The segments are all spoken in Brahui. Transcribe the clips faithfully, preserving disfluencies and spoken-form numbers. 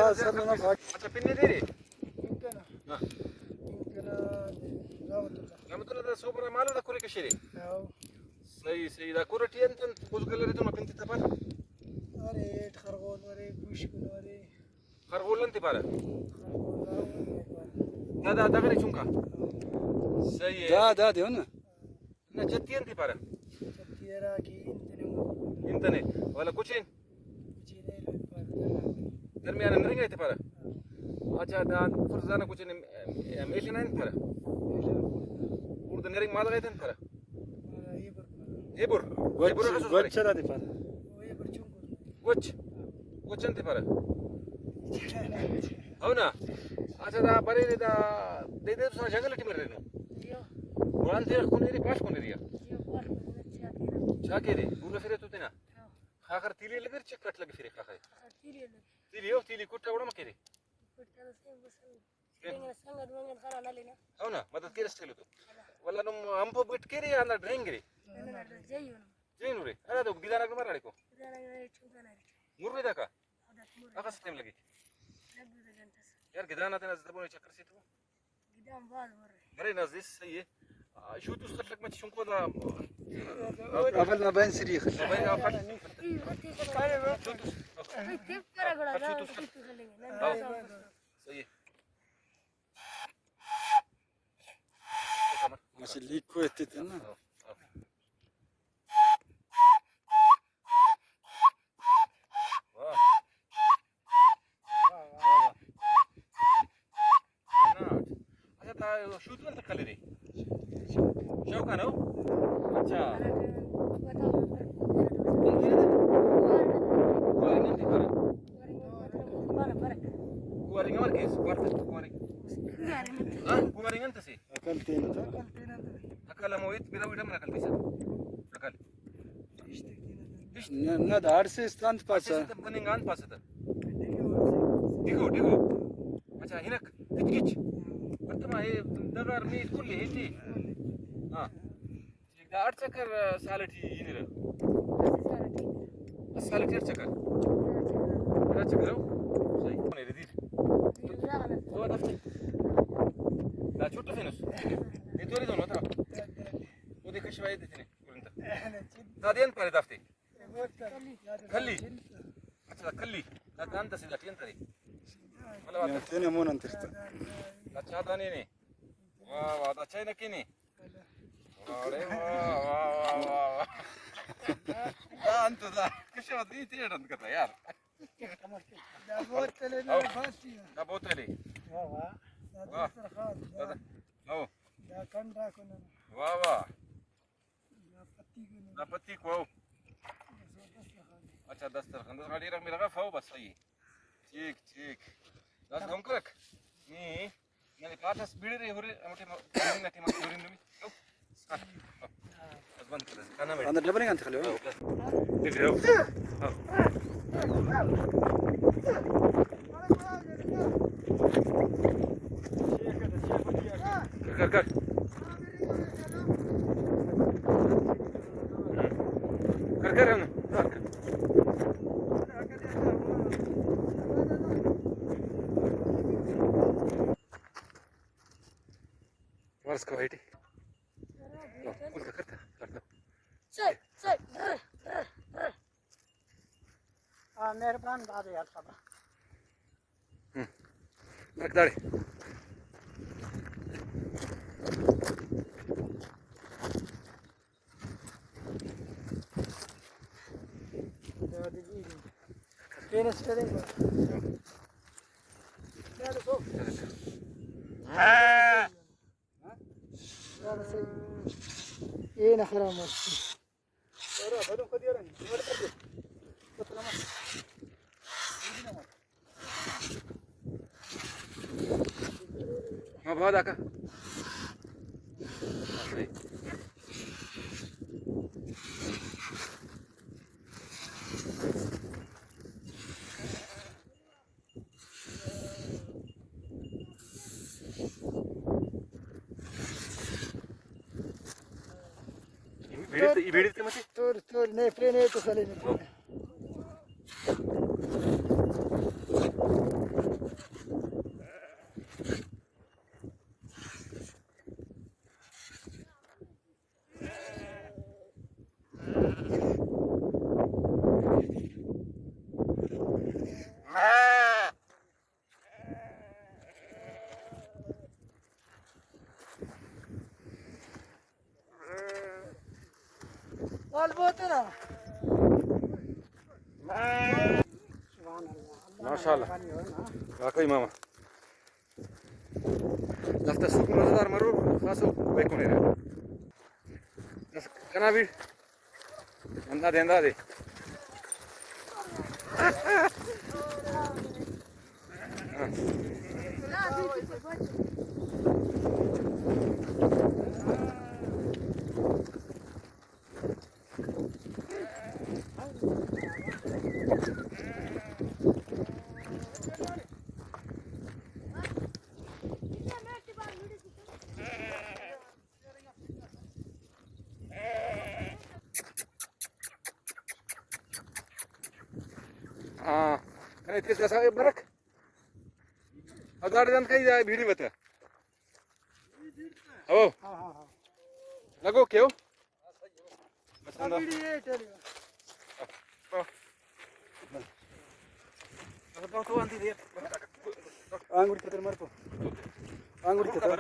اچھا، پن دے رے؟ ہاں۔ رحمت اللہ دا سوبرا مالو دا کل کشرے؟ ہاؤ۔ صحیح، صحیح۔ دا کل ٹی انت انت بزگل ارے تو پن تے تپر؟ ارے، خرغول ارے، پوشکن ارے۔ خرغول انت پارہ؟ خرغول دا، دا، دا دغنے چنکا؟ صحیح ہے۔ دا، دا دے ہو نا۔ نہ، چتی انت پارہ؟ چتی ہرا کہ انت نے۔ انت نے۔ والا کچین؟ کچین ایلو پارہ۔ درمیان نرنگ ایت پارہ؟ ہاں۔ اچھا، دا فرزانہ کچین، اے، اے، میشن انت پارہ؟ میشن۔ اوڑدہ نرنگ مالغ ایت انت پارہ؟ ہاں، ایبر پارہ۔ ایبر؟ گوچ، ایبر اسس گوچ پارہ؟ چلا دے پارہ۔ او ایبر چنکو۔ گوچ؟ گوچ انت پارہ؟ ہو نا؟ اچھا، دا بریرے دا دے دے سا جنگل ٹی مرینو۔ گڑا انت ایرخ کن ایرے، پاش کن ایریا۔ چاکرے، پورا فیرے تو تینا۔ خاخر تیلی لگیر، چک کٹ لگی فیرے خاخر۔ تیلی ہو، تیلی کٹ گڑا مکیرے۔ ہو نا، مدد کیرے اسٹیلو تو۔ ولا نم ہمپو بٹ کیرے یا اندر ڈرینگ رے؟ جینو رے، ارا تو گدانا کمر اڑے کو۔ مر رے داکا؟ اخس ٹائم لگی؟ یار، گدان آتے نا زبون چکر سے تو۔ گدان بھاز مر رہے۔ مرے نا زیس صحیح ہے۔ آ، شوتوس خلک مچ شنکو دا۔ اول نا بین سری خلک۔ بین آ خلک۔ شوتوس۔ تیپ کرا گڑا دا، شوتوس خلک۔ صحیح ہے۔ اسہ لیکو ایتتہ نا۔ واہ۔ واہ، واہ۔ اچھا، دا شوتو انت خلیرے؟ شوق آن ہو؟ اچھا۔ کوارنگ امر کیس؟ کوارنگ۔ ہاں، کوارنگ انت سے؟ عقل تین تہ۔ عقل ہمو ہیت براہوئی ڈمر عقل تسا۔ عقل۔ نہ، نہ، دا ہڑسے است انت پاسہ۔ ہڑسے است بننگ آن پاسہ تہ۔ ڈیگو، ڈیگو۔ اچھا، ہنک، گچ گچ۔ برتما اے ڈغار میل کل ایتے۔ ہاں۔ ٹھیک، دا ہر چکر سال ٹی ہنرہ؟ اسہ سال ٹی ہر چکر؟ ہر چکر ہو؟ صحیح۔ کون ہے ردی؟ تو دفتے؟ دا چھوٹو فینوس؟ یہ تو ردی دونوں تھا؟ وہ دیکھ شوائے دیتے نے۔ دا دے انت پارے دافتے؟ کلی۔ اچھا، کلی۔ دا دان دسے دا ٹی انت ارے؟ مطلب، تینے مون انت ارتا۔ اچھا، دا نے نے۔ واہ، واہ، دا چائے نہ کینے۔ اڑے واہ، واہ، واہ، واہ، واہ۔ دا انت دا۔ کشا دی تیڑ انت کتا یار۔ دا بوتل نا او، باسی۔ دا بوتل۔ واہ، واہ۔ دا واہ۔ دسترخوان۔ دا، دا، او۔ دا کنڈا کنن۔ واہ، واہ۔ دا پتی کو۔ دا پتی کو۔ اچھا، دسترخوان۔ دسترخوان ڈیرہ میرہ غا فو بس صحیح۔ ٹھیک، ٹھیک۔ دس دم کرک۔ نی، نی پاٹس بیڑے ہورے، امٹے بیڑے نہ ٹیم ہورے نمی۔ بس بند کر۔ کنا بیٹھ۔ اندر ڈبل گان تخلو۔ کر، کر، کر۔ کر، کر، ہم۔ ورس کو بیٹی۔ کل کا کرتا، کرتا۔ چل، چل۔ ہاں، مہربان بابے یار صاحب۔ ہم۔ رکھ داڑے۔ پین اسٹیئرنگ۔ اے نا خراب مس۔ ہاں، بہت آکا۔ بیڑی تے، ای بیڑی تے مچے؟ تور، تور، نے پلے نے تو سلے نے۔ ہاں۔ ماشاءاللہ۔ واقعی ماما۔ دافتا سوک مزیدار مرو، خاصو بیکونے رہے۔ بس کنا بھی ہندا دے، ہندا دے۔ ہاں، کنے تیس کا صاحب برک۔ ہزار دن کئی جائے بھیڑی بتا۔ او۔ ہاں، ہاں، ہاں۔ لگو کیو؟ بس ہندا۔ آنگوڑی کتر مرکو۔ آنگوڑی کتر۔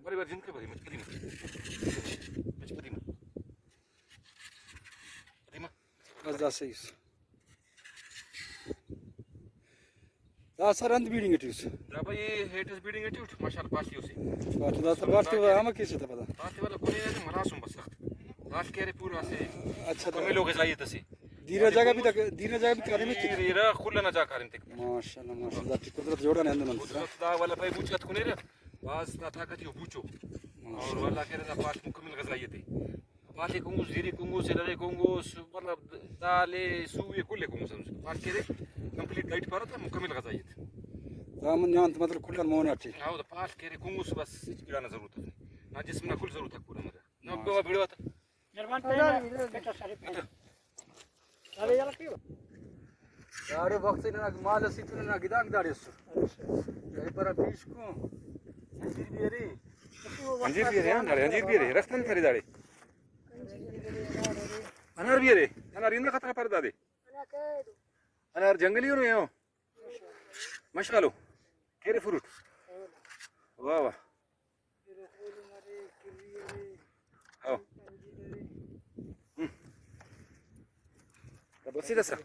بری بری جن کے بری مچ کدی مچ کدی مچ۔ بس دا صحیح اس۔ دا سر انت بیڑنگ ٹی اس؟ دا بھائی ہیٹس بیڑنگ ٹی اٹ، ماشاءاللہ پالی اسے۔ پالی دا تو بار تو ہم کیسے تھا پتا؟ پالی والا کونے نے ملاسم بس سخت۔ پال کرے پورا سے۔ اچھا دا۔ کمیلو غذائیت سے۔ دیرا جگہ بھی تک، دیرا جگہ بھی کرے میں۔ دیرا کھلا نہ جا کرن تک۔ ماشاءاللہ، ماشاءاللہ، قدرت جوڑا نے اندر۔ قدرت دا والا بھائی بوچ کت کنے رہا۔ باز دا طاقت یو بوچو۔ ماشاءاللہ۔ اور والا کرے دا پاش مکمل غذائیت ہے۔ پاٹے کنگوس، زیرے کنگوس، ارغے کنگوس، مطلب دال ءِ، سو ءِ، کل ءِ کنگوس ہم۔ پاٹ کہ ارے کمپلیٹ ڈائٹ پارہ تا مکمل غذائیت۔ دا من جان تو مطلب کل آن مون اٹی۔ ہاں، دا پاٹ کہ ارے کنگوس بس ہچ گڑا نا ضرورت اف۔ نا جسم نا کل ضرورت آک پورا مریرہ۔ نا بوا بھیڑو آتا۔ مہربان۔ داڑے وخت سے ننا مال اسیتون، ننا گدانک داڑے اسر۔ اے پرا پیش کو۔ انجیر بھی ارے۔ انجیر بھی ارے، ہاں، داڑے انجیر بھی ارے، رخت انت ارے داڑے۔ انار بھی ارے، انار ہندا خطرہ پر دادے۔ انار جنگلی ہنو یا؟ مشغالو۔ کیرے فروٹ۔ واہ واہ۔ ہاں۔ ہم۔ بس ادھر سا۔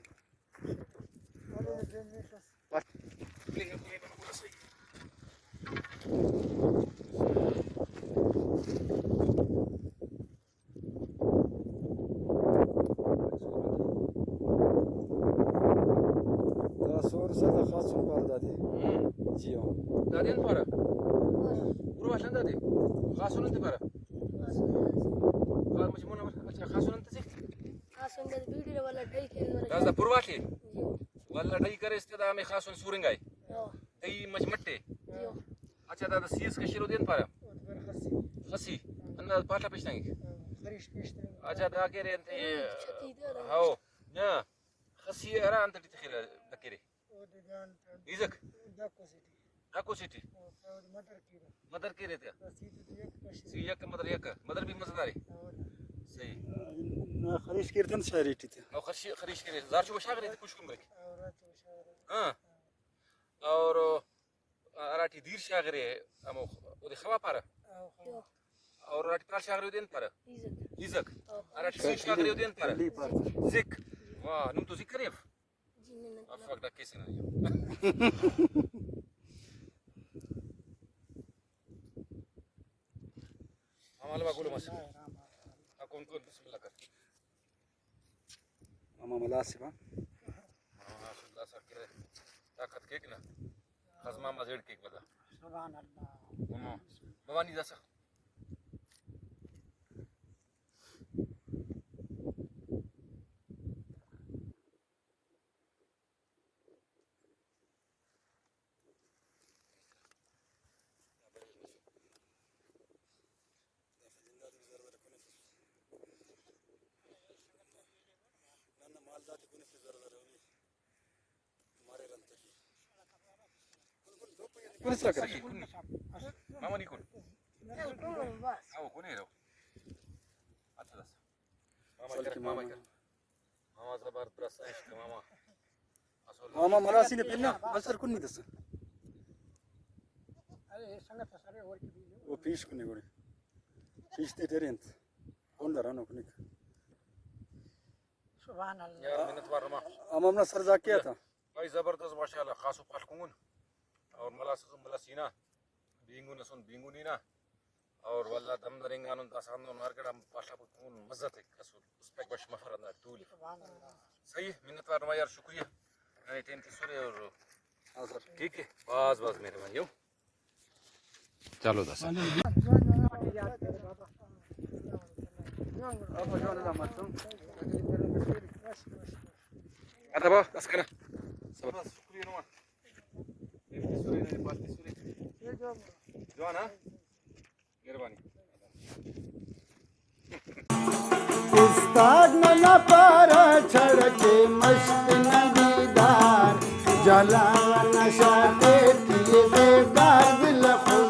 دا سورس آتا خاص سن پارہ دادے۔ ہم۔ جی ہاں۔ دادے انت پارہ؟ پورو آشان دادے۔ خاص سن انت پارہ؟ خاص مجموعہ نمبر۔ اچھا، خاص سن انت سے؟ خاص سن دادے بیڑی والا ڈائی کے۔ داستا پورو آشے؟ جی۔ والا ڈائی کرے استے دا ہمیں خاص سن سورنگائے۔ ہاں۔ دئی مچ مٹے۔ جی۔ اچھا، دادا سی اس کشرو دین پارہ؟ خسی۔ خسی۔ ہندا پاٹا پیش تنگک۔ ہاں، خریش پیش تنگک۔ اچھا، دا کہ ارے انت، ہاؤ۔ نا، خسی ارا انت ٹی تخیر دکرے۔ ایزک۔ ڈاکو سیٹی۔ مدر کیرے تیا۔ سی یک مدر یک۔ مدر بھی مزدارے۔ صحیح۔ نا، خریش کیر تن شاعری ٹی تیا۔ او خریش، خریش کیرے۔ زار شو شاغرے تے کچھ کم رکھ۔ ہاں۔ اور ہراٹی دیر شاغرے، ہمو اودے خوا پارہ۔ اور ہراٹی پال شاغرے اودے انت پارہ؟ ایزک۔ ایزک۔ ہراٹی سوچ شاغرے اودے انت پارہ؟ سک۔ واہ، نم تو ذکر اف۔ افک ڈکیسہ نا۔ ہم حلوہ گل مس۔ ہاں، کون کون؟ بسم اللہ کر۔ ماما ملاس با۔ ماما ملاس اللہ سر کرے۔ طاقت کیک نا۔ خزمہ ما زیڑ کیک بدا۔ سبحان اللہ۔ ہم۔ بابا نی داسا۔ کون سا کر؟ ماما نی کون؟ او کون ہے رو؟ اچھا، دس۔ ماما کر، ماما کر۔ ماما زبردست عشق ماما۔ ماما ملاسی نے پہنا اثر کن نہیں دسا۔ او پیش کنے گڑے۔ پیش تے ڈیرے انت۔ کنڈ ہرانو کنک۔ سبحان اللہ۔ یار، منت وار نما۔ امام نصر زاکی آتا۔ بھائی زبردست، ماشاءاللہ، خاصو پاڷ کنگن۔ اور ملاس اسن ملاسی نا، بینگن اسن بینگنی نا۔ اور واللہ دم درینگانن، داسان دن ہر گڑا پاڷ کنگن، مزہ تیک اسن، اس پیک بش مفر اندر تولی۔ سبحان اللہ۔ صحیح، منت وار نما یار، شکریہ۔ ننے ٹائم تسرے اور ہاں سر۔ ٹھیک ہے، بس بس مہربانی ہو۔ چلو داسا۔ ادا با، بس کنا۔ صبر۔ شکریہ نما۔ جوان ہاں؟ مہربانی۔ استاد ننا پارہ چڑکے مست نا دیدار، جلاوہ نشہ تے پیدے دار دل خو